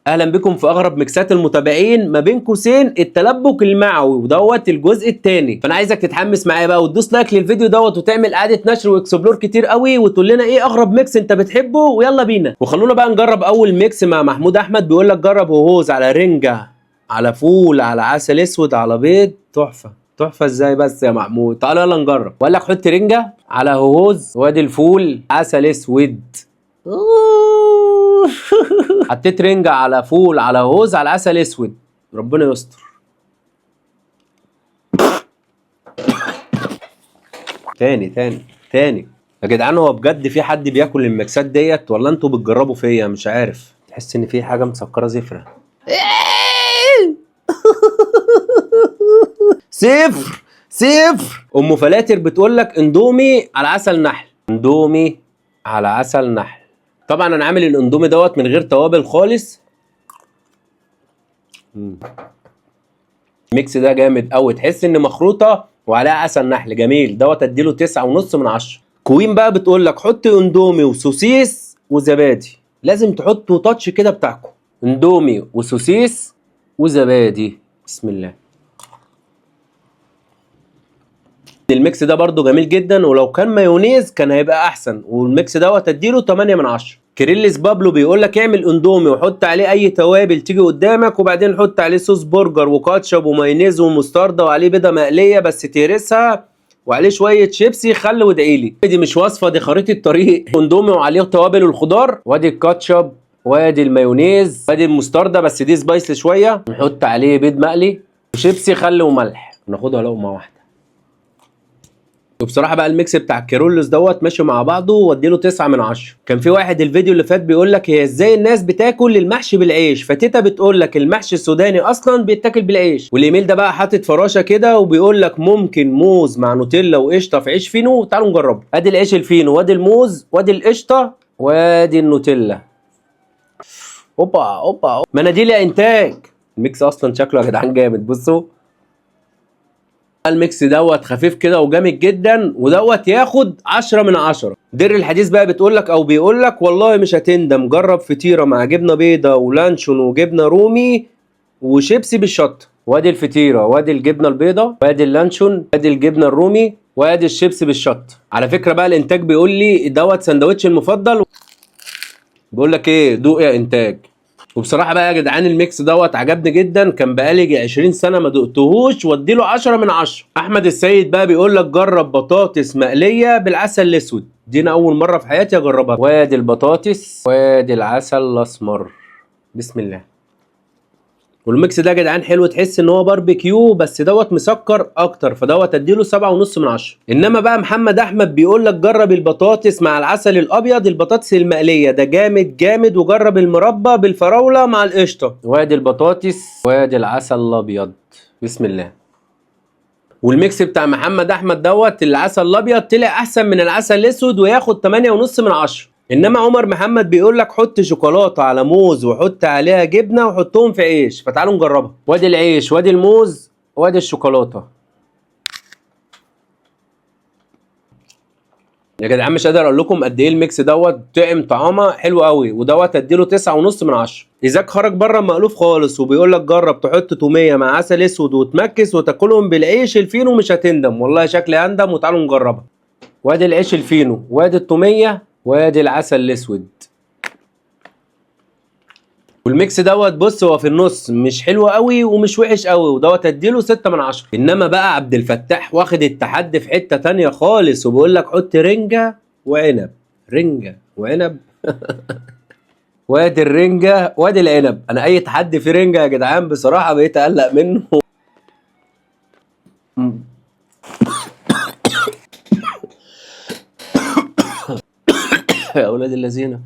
اهلا بكم في اغرب ميكسات المتابعين ما بين قوسين التلبك المعوي، ودوت الجزء الثاني. فانا عايزك تتحمس معايا بقى وتدوس like للفيديو دوت وتعمل اعاده نشر و explore كتير قوي، وتقول لنا ايه اغرب mix انت بتحبه، ويلا بينا. وخلونا بقى نجرب اول mix مع محمود احمد. بيقول لك جرب هوهوز على رنجه على فول على عسل اسود على بيض. تحفة تحفة ازاي بس يا محمود؟ تعالوا يلا نجرب. وقال لك حط رنجه على هوهوز وادي الفول عسل اسود. حطيت رنجة على فول على هوز على عسل اسود، ربنا يستر. تاني تاني تاني يا جدعان، هو بجد في حد بياكل المكسات ديت ولا انتوا بتجربوا فيا؟ مش عارف، تحس ان في حاجة مسكره زفره. صفر صفر. ام فلاتر بتقول لك اندومي على عسل نحل. اندومي على عسل نحل. طبعا انا عامل الاندومي دوت من غير توابل خالص. ال mix ده جامد قوي، تحس ان مخروطه وعليها عسل نحل، جميل دوت. اديله 9.5 من 10. كوين بقى بتقول لك حط اندومي وسوسيس وزبادي. لازم تحطوا touch كده بتاعكم، اندومي وسوسيس وزبادي. بسم الله. ال mix ده برضو جميل جدا، ولو كان مايونيز كان هيبقى احسن. وال mix دوت اديله 8 من 10. كيرلس بابلو بيقول لك اعمل اندومي وحط عليه اي توابل تيجي قدامك، وبعدين حط عليه صوص برجر وكاتشب ومايونيز ومستردة، وعليه بيضة مقلية بس تهرسها، وعليه شوية شيبسي خل وادعيلي. دي مش وصفه، دي خريطة طريق. اندومي وعليه توابل الخضار، وادي الكاتشب وادي المايونيز وادي المستردة بس دي spicy شوية، نحط عليه بيض مقلي وشيبسي خل وملح، ناخدها لقمة واحدة. وبصراحة بقى ال mix بتاع الكيرولوس دوت ماشي مع بعضه، واديله 9 من 10. كان في واحد الفيديو اللي فات بيقول لك هي ازاي الناس بتاكل المحشي بالعيش، فتيتا بتقول لك المحشي السوداني اصلا بيتاكل بالعيش. والايميل ده بقى حاطط فراشه كده وبيقول لك ممكن موز مع نوتيلا وقشطه في عيش فينو. تعالوا نجربه. ادي العيش الفينو وادي الموز وادي القشطه وادي النوتيلا. اوبا اوبا، مناديل يا انتاج. ال mix اصلا شكله يا جدعان جامد. بصوا ال mix دوت خفيف كده وجامد جدا، ودوت ياخد 10 من 10. در الحديث بقى بتقول لك او بيقول لك والله مش هتندم، جرب فطيره مع جبنه بيضة ولانشون وجبنه رومي وشيبسي بالشطه. وادي الفطيره وادي الجبنة البيضة وادي اللانشون وادي الجبنة الرومي وادي الشيبسي بالشطه. على فكرة بقى الانتاج بيقول لي دوت سندوتش المفضل، بيقول لك ايه دوق يا انتاج. وبصراحة بقى يا جدعان ال mix دوت عجبني جدا، كان بقالي 20 سنة ما دقتهوش، واديله 10 من 10. احمد السيد بقى بيقول لك جرب بطاطس مقلية بالعسل الاسود، دي انا اول مرة في حياتي اجربها. وادي البطاطس وادي العسل الاسمر. بسم الله. وال mix ده يا جدعان حلو، تحس ان هو باربيكيو بس دوت مسكر اكتر، فدوت اديله 7.5 من 10. انما بقى محمد احمد بيقول لك جرب البطاطس مع العسل الابيض، البطاطس المقليه ده جامد جامد، وجرب المربى بالفراوله مع القشطه. وادي البطاطس وادي العسل الابيض. بسم الله. وال mix بتاع محمد احمد دوت العسل الابيض طلع احسن من العسل الاسود وياخد 8.5 من 10. انما عمر محمد بيقول لك حط شوكولاتة على موز وحط عليها جبنه وحطهم في عيش، فتعالوا نجربها. وادي العيش وادي الموز وادي الشوكولاتة. يا جدعان مش قادر اقول لكم قد ايه ال mix دوت طعم طعامه حلو قوي، ودوت اديله 9.5 من 10. ايزاك خرج بره المألوف خالص وبيقول لك جرب تحط توميه مع عسل اسود وتمكس وتاكلهم بالعيش الفينو مش هتندم. والله شكلي هندم، وتعالوا نجربها. وادي العيش الفينو وادي التوميه وادي العسل الاسود. وال mix دوت بص هو في النص، مش حلو قوي ومش وحش قوي، ودوت اديله 6 من 10. انما بقى عبد الفتاح واخد التحدي في حتة تانية خالص، وبيقول لك حط رنجة وعنب. رنجة وعنب. وادي الرنجة وادي العنب. انا اي تحدي في رنجة يا جدعان بصراحة بقيت اقلق منه. يا اولاد الذين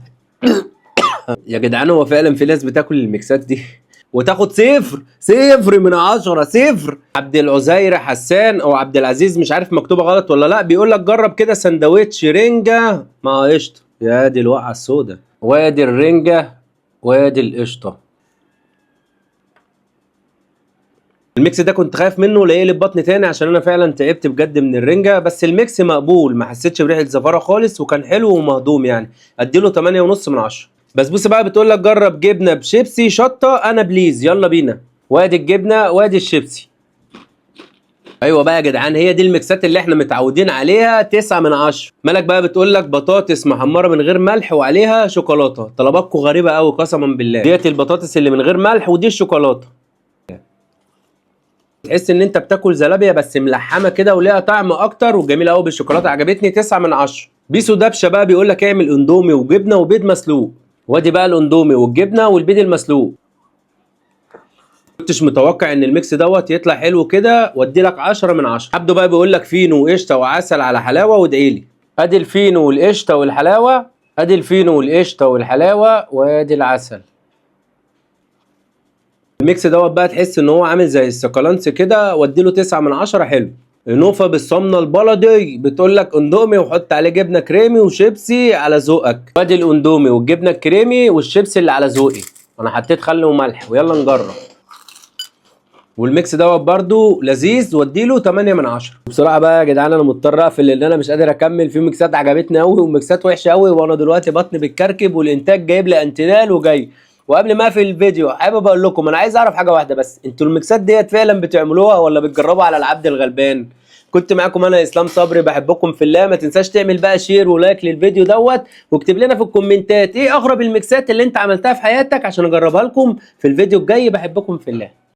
يا جدعان، هو فعلا في ناس بتاكل الميكسات دي وتاخد 0 0 من 10 0. عبد العزير حسان او عبد العزيز مش عارف مكتوبة غلط ولا لا، بيقول لك جرب كده سندوتش رنجه مع قشطه. يا دي الوقعة السوداء. وادي الرنجه وادي القشطه. ال mix ده كنت خايف منه لا يقلب بطني تاني، عشان انا فعلا تعبت بجد من الرنجه، بس ال mix مقبول، ما حسيتش بريحه زفاره خالص، وكان حلو ومهضوم يعني. اديله 8.5 من 10. بسبوسه بقى بتقول لك جرب جبنه بشيبسي شطه انا please، يلا بينا. وادي الجبنة وادي الشيبسي. ايوه بقى يا جدعان، هي دي الميكسات اللي احنا متعودين عليها. 9 من 10. مالك بقى بتقول لك بطاطس محمرة من غير ملح وعليها شوكولاتة. طلباتكم غريبة قوي قسما بالله. ديت البطاطس اللي من غير ملح ودي الشوكولاتة. تحس ان انت بتاكل زلابيا بس ملحمة كده وليها طعم اكتر وجميلة قوي بالشوكولاته، عجبتني. 9 من 10. بيسو دبشه بقى بيقول لك اعمل اندومي وجبنه وبيض مسلوق. وادي بقى الاندومي والجبنه والبيض المسلوق. كنتش متوقع ان ال mix دوت يطلع حلو كده، وادي لك 10 من 10. عبده بقى بيقول لك فينو وقشطه وعسل على حلاوة وادعي لي. ادي الفينو والقشطه والحلاوه، ادي الفينو والقشطه والحلاوه، وادي العسل. ال mix دوت بقى تحس ان هو عامل زي السكالانس كده، وادي له 9 من 10. حلو. نوفا بالسمنه البلدي بتقول لك اندومي وحط عليه جبنه كريمي وشيبسي على ذوقك. وادي الاندومي والجبنه الكريمي والشيبسي اللي على ذوقي، انا حطيت خل وملح، ويلا نجرب. وال mix دوت برضو لذيذ، واديله 8 من 10. بصراحة بقى يا جدعان انا مضطر اقفل لان انا مش قادر اكمل. في ميكسات عجبتني قوي وميكسات وحشة قوي، وانا دلوقتي بطني بتكركب والانتاج جايب لي انتينال وجاي. وقبل ما اقفل الفيديو حابب اقول لكم انا عايز اعرف حاجة واحدة بس، انتوا الميكسات ديت فعلا بتعملوها ولا بتجربوها على العبد الغلبان؟ كنت معاكم انا اسلام صبري، بحبكم في الله. ما تنساش تعمل بقى share و like للفيديو دوت، واكتب لنا في الكومنتات ايه اغرب الميكسات اللي انت عملتها في حياتك عشان اجربها لكم في الفيديو الجاي. بحبكم في الله.